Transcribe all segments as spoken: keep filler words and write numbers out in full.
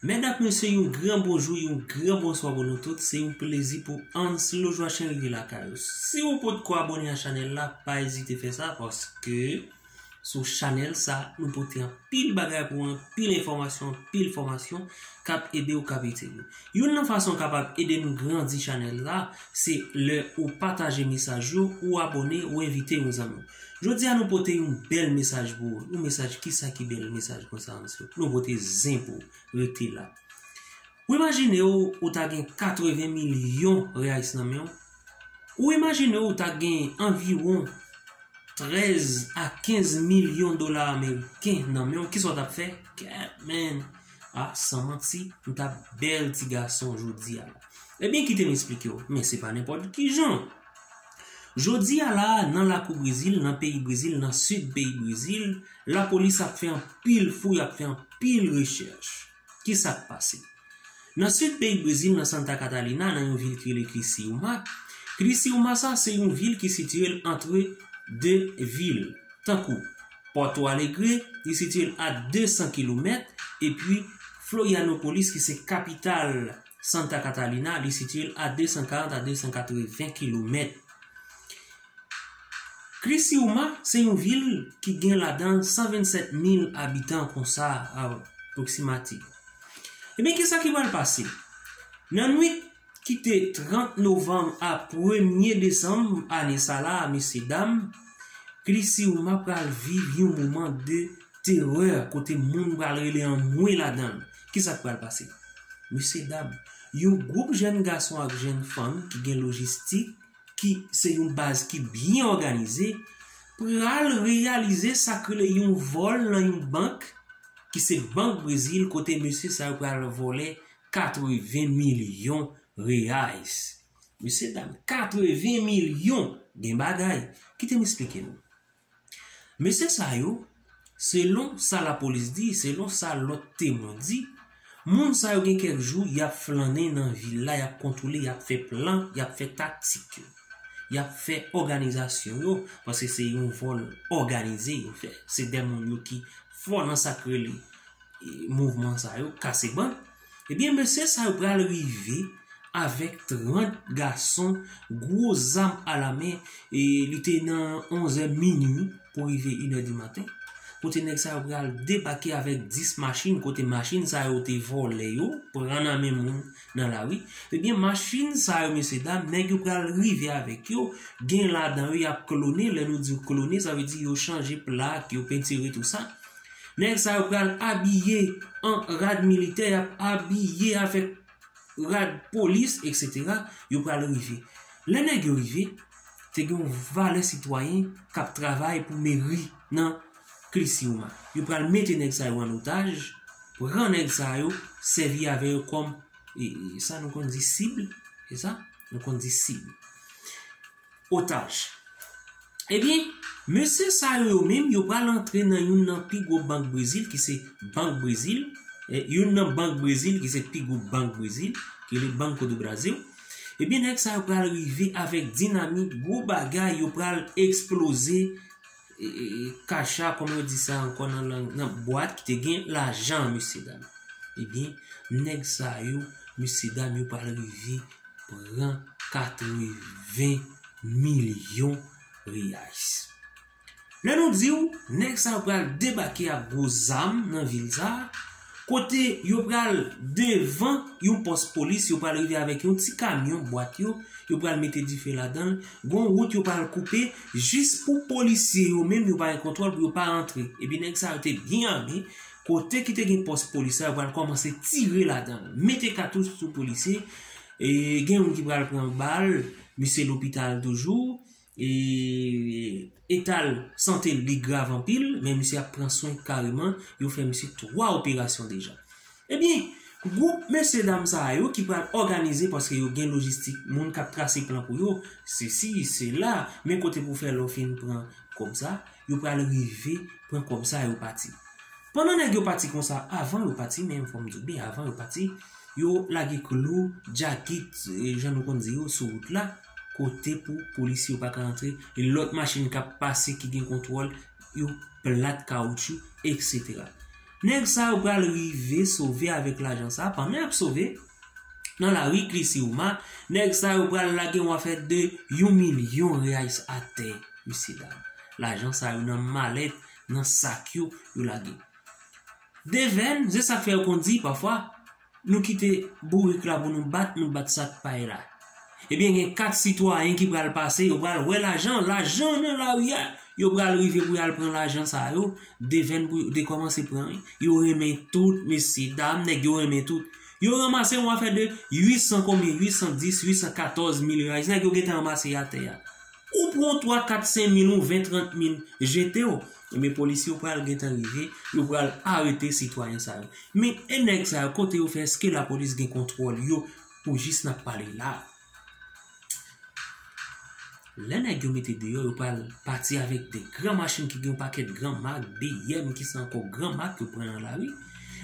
Medam, mesye, yon gran bonjou, yon gran bonswa pou nou tout. Se yon plezi pou Anslo Joachim rive lakay ou. Si ou potko abòne a chanèl la, pa ezite fè sa, paske sou chanèl sa, nou pote anpil bagay pou ou, anpil enfòmasyon, anpil fòmasyon k ap ede w, k ap itil ou. Youn nan fason w kapab ede nou grandi chanèl la, se lè ou pataje mesaj yo, ou abòne, ou envite yon zanmi w. Jodi a, nou pote yon bèl mesaj pou ou. Yon mesaj, kisa ki bèl mesaj konsa, mesye? Nou pote zen pou ou. Rete la. Ou imajine w, ou ta gen katreven milyon reyais nan men w. Ou imajine w, ou ta gen anviwon trèz a kenz milyon dola ameriken nan men w. Kisa w t ap fè? Gad, man. A, san manti, m t ap bèl ti gason jodi a la. Ebyen, kite m esplike w. Men se pa nenpòt ki jan. Jodi a la, nan lakou Brezil, nan peyi Brezil, nan sid peyi Brezil, lapolis ap fè anpil fouy, ap fè anpil rechèch. Kisa k pase? Nan sid peyi Brezil, nan Santa Catarina, nan yon vil ki rele Criciúma. Criciúma sa, se yon vil ki sitiye l antre de vil, tankou Porto Alegre, li sitiye l a de san kilomèt, epi Florianópolis, ki se kapital Santa Catarina, li sitiye l a de san karant a de san katreven kilomèt. Criciúma se yon vil ki gen ladan l san vennsèt mil abitan konsa, apwoksimatif. Ebyen, kisa ki pral pase? Nan nwit kite trant novanm a premye desanm ane sa la, mesye dam, Criciúma pral viv yon moman de terè kote moun pral rele anmwe ladan l. Kisa k pral pase? Mesye dam, yon gwoup jèn gason ak jèn fanm ki gen lojistik, ki se yon baz ki byen òganize, pral reyalize sa k rele yon vòl nan yon bank, ki se Bank Brezil, kote mesye sa yo pral vòlè katreven milyon reyais. Mesye dam, katreven milyon, gen bagay. Kite m esplike nou. Mesye sa yo, selon sa lapolis di, selon sa lòt temwen di, moun sa yo gen kèk jou, y ap flannen nan vil la, y ap kontwole, y ap fè plan, y ap fè taktik yo. Y ap fè òganizasyon yo, paske se yon vòl òganize yo fè. Se de moun yo ki fò nan sa k rele, e, mouvman sa yo, kase bank. Ebyen, mesye sa yo pral rive avèk trant gason, gwo zam alamen, e li te nan onzè minui pou rive inè di maten. Kote nèg sa yo pral debake avèk dis machin, kote machin sa yo te vòlè yo, pran nan men moun nan lari. Ebyen, machin sa yo, mesye dam, nèg yo pral rive avèk yo, gen ladan yo, y ap klone, lè nou di klone, sa vle di yo chanje plak, yo pentire tou sa. Nèg sa yo pral abiye an rad militè, y ap abiye avèk rad polis, etsetera, yo pral rive. Lè nèg yo rive, te gen yon valè sitwayen k ap travay pou meri nan Criciúma. Yo pral mete nèg sa yo an otaj, pran nèg sa yo, sèvi avè yo kòm, e, e, sa nou konn di sib, se sa? Nou konn di sib. Otaj. Ebyen, mesye sa yo, yo menm, yo pral antre nan youn nan pi gwo bank Brezil, ki se Bank Brezil, e, youn nan bank Brezil, ki se pi gwo bank Brezil, ki rele Banco do Brasil. Ebyen, nèg sa yo pral rive avèk dinamit, gwo bagay, yo pral eksploze, e, e, e, kacha, kòman yo di sa ankò nan lang, nan bwat ki te gen lajan, mesye dam. Ebyen, nèg sa yo, mesye dam, yo pral rive pran katreven milyon reyais. Lè nou di w, nèg sa yo pral debake ak gwo zam nan vil sa, kote yo pral devan yon pòs polis, yo pral rive avèk yon ti kamyon, bwat yo, yo pral mete dife ladan l, gon wout yo pral koupe, jis pou polisye yo menm, yo pa gen kontwòl pou yo pa antre. Epi nèg sa yo te byen ame, kote ki te gen pòs polis la, yo pral kòmanse tire ladan l, mete katouch sou polisye, e gen youn ki pral pran bal, misye lopital toujou, e eta l sante l li grav anpil, men misye ap pran swen kareman, yo fè misye twa operasyon deja. Ebyen, gwoup mesye dam sa yo ki pral òganize, paske yo gen lojistik, moun k ap trase plan pou yo, sesi, sela, men kote pou fè lè w fin pran kòb sa, yo pral rive pran kòb sa, yo pati. Pandan nèg yo pati konsa, avan yo pati, men fò m di w byen, avan yo pati, yo lage klou, djakit, e, jan nou konn di yo, sou wout la, kote pou polisye yo pa ka antre, e lòt machin k ap pase ki gen kontwòl, yo plat kawotchou, etsetera. Nèg sa yo pral rive sove avèk lajan sa, pandan y ap sove, nan lari Criciúma, nèg sa yo pral lage yon afè de yon milyon reais atè, mesye dam. Lajan sa yo nan malèt, nan sak yo, yo lage. Devèn, se sa k fè yo konn di, pafwa, nou kite bourik la pou nou bat, nou bat sa k pay la. Ebyen, gen kat sitwayen ki pral pase, yo pral wè lajan, lajan nan lari a. Yo pral rive pou y al pran lajan sa yo, devèn pou yo dekòmanse pran, wi. Yo renmen tout, mesye, dam, nèg yo renmen tout. Yo ranmase yon afè de uit san konbyen, uit san dis, uit san katòz mil reais, nèg yo gentan ranmase atè a. Ou pran twa, kat, senk mil, ou ven, trant mil, jete w. Ebyen, polisye yo pral gentan rive, yo pral arete sitwayen sa yo. Men, e nèg sa yo, kote yo fè, èske lapolis gen kontwòl yo pou jis n ap pale la? Lè nèg yo mete deyò, yo pral pati avèk de gran machin ki gen yon pakèt gran mak, B M ki se ankò gran mak yo pran nan lari.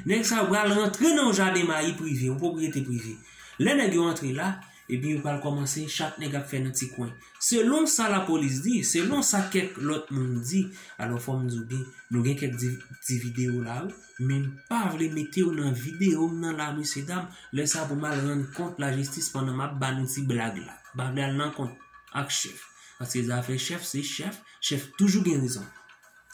Nèg sa yo pral rantre nan yon jaden mayi prive, yon pwopriyete prive. Lè nèg yo antre la, ebyen yo pral kòmanse, chak nèg ap fè nan ti kwen. Selon sa lapolis di, selon sa kèk lòt moun di, alò fò m di w byen, nou gen kèk di- ti videyo la, wi. Men m pa vle mete yo nan videyo m nan la, mesye dam. Lè sa pou m al rann kont lajistis pandan m ap ba nou ti blag la. M pa vle al nan kont ak chèf. Paske zafè chèf, se chèf. Chèf toujou gen rezon.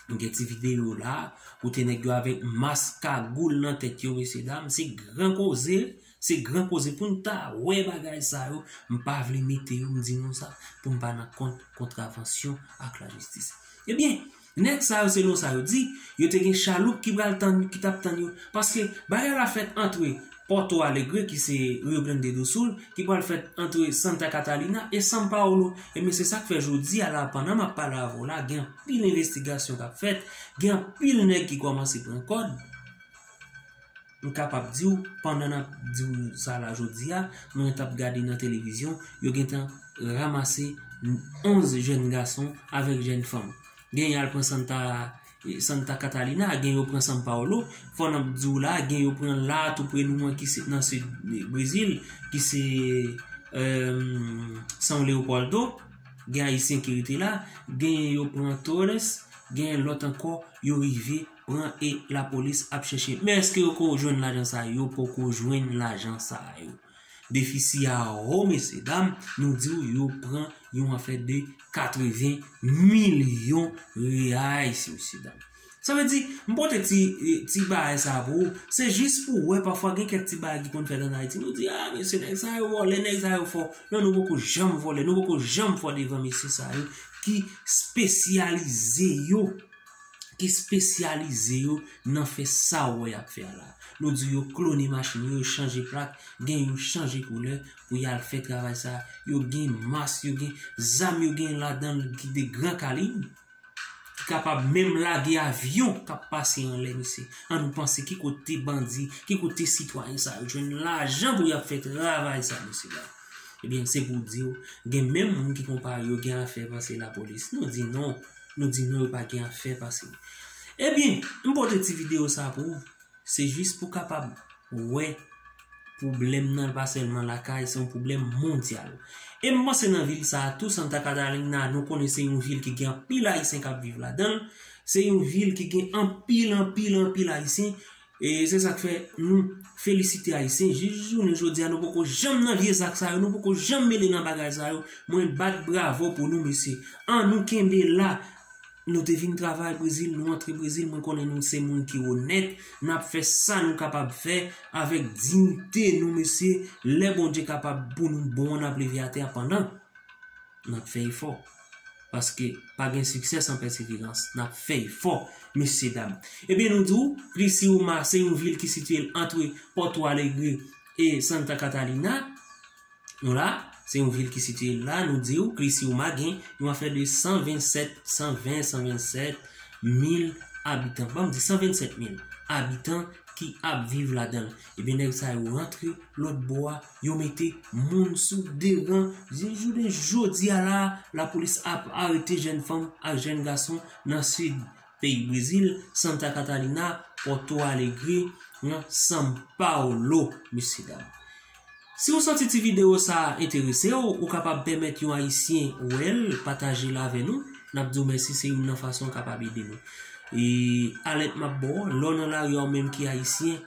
Nou gen ti videyo la, kote nèg yo avèk mas kagoul nan tèt yo, mesye dam. Se gran koze, se gran koze pou n ta wè bagay sa yo. M pa vle mete yo, m di nou sa, pou m pa nan kont kontravansyon ak lajistis. Ebyen, nèg sa yo, selon sa yo di, yo te gen chaloup ki pral tann, ki t ap tann yo. Paske bagay la fèt antre Porto Alegre, ki se Rio Grande do Sul, ki pral fèt antre Santa Catarina e São Paulo. Ebyen, se sa k fè jodi a la, pandan m ap pale avè w la, gen anpil envestigasyon k ap fèt, gen anpil nèg ki kòmanse pran kòd. M kapab di w, pandan n ap di w sa la jodi a, mwen t ap gade nan televizyon, yo gentan ranmase onz jèn gason avèk jèn fanm. Gen y al pran Santa, Santa Catalina, gen yo pran São Paulo, fò n ap di w la, gen yo pran la tou pre nou an ki se nan sid Brezil, ki se, euh, São Leopoldo, gen ayisyen ki rete la, gen yo pran Torres, gen lòt ankò, yo rive pran e lapolis ap chèche. Men èske yo ko jwenn lajan sa yo? Yo poko jwenn lajan sa yo. Defisi a wo, mesye dam, nou di w yo pran yon afè de katreven milyon reais, mesye dam. Sa vle di, m pote ti, ti bagay sa pou ou. Se jis pou w wè, pafwa gen kèk ti bagay ki konn fèt ann Ayiti. Nou di, a, mesye, nèg sa yo vòlè, nèg sa yo fò. Non, nou poko janm vòlè, nou poko janm fò devan mesye sa yo ki espesyalize yo, ki espesyalize yo nan fè sa w wè y ap fè a la. Nou di yo klone machin yo, yo chanje plak, gen yo chanje koulè pou y al fè travay sa. Yo gen mas, yo gen zam, yo gen ladan l ki de gran kalib, ki kapab menm lage avyon k ap pase anlè, mesye. An nou panse ki kote bandi, ki kote sitwayen sa yo jwenn lajan pou y ap fè travay sa, mesye dam. Ebyen, se pou di w, gen menm moun ki konpare yo gen afè pase lapolis. Nou di non, nou di non, yo pa gen afè pase. Ebyen, m pote ti videyo sa pou ou. Se jis pou kapab wè pwoblèm nan pa sèlman lakay, se yon pwoblèm mondyal. E m panse nan vil sa a tou, Santa Catarina, nou konnen se yon vil ki gen anpil Ayisyen k ap viv ladan l. Se yon vil ki gen anpil, anpil, anpil Ayisyen. E se sa k fè nou felisite Ayisyen. Jis jounen jodi a, nou poko janm nan vye zak sa yo, nou poko janm mele nan bagay sa yo. Mwen bat bravo pou nou, mesye. An nou kenbe la. Nou te vin travay Brezil, nou antre Brezil, mwen konnen nou se moun ki onèt, n ap fè sa nou kapab fè avèk diyite nou, mesye. Lè Bondye kapab pou nou bon, n ap leve atè a pandan n ap fè efò. Paske pa gen siksè san pèseverans. N ap fè efò, mesye dam. Ebyen, nou di w, Criciúma se yon vil ki sitiye l antre Porto Alegre e Santa Catarina. Nou la, se yon vil ki sitiye la, nou di w, Criciúma gen yon afè de san vennsèt, san ven, san vennsèt mil abitan. Ban m di san vennsèt mil abitan ki ap viv ladan l. Ebyen, nèg sa yo rantre lòt bò a, yo mete moun sou de ran. Jis jounen jodi a la, lapolis ap arete jèn fanm ak jèn gason nan sid peyi Brezil, Santa Catarina, Porto Alegre, nan São Paulo, mesye dam. Si w santi ti videyo sa a enterese w, ou kapab pèmèt yon Ayisyen wè l, pataje l avè nou. N ap di w mèsi, se youn nan fason w kapab ede nou. E alèt m ap ba w, lè w nan lari a, ou menm ki ayisyen,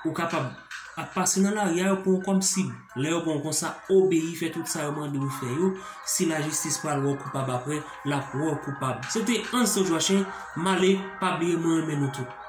ou kapab ap pase nan lari a, yo pran w kòm sib. Lè yo pran w konsa, obeyi, fè tout sa yo mande w fè yo. Si lajistis pral wè w koupab apre, l ap wè w koupab. Se te Anse Joachim, m ale, pa bliye mwen renmen nou tout.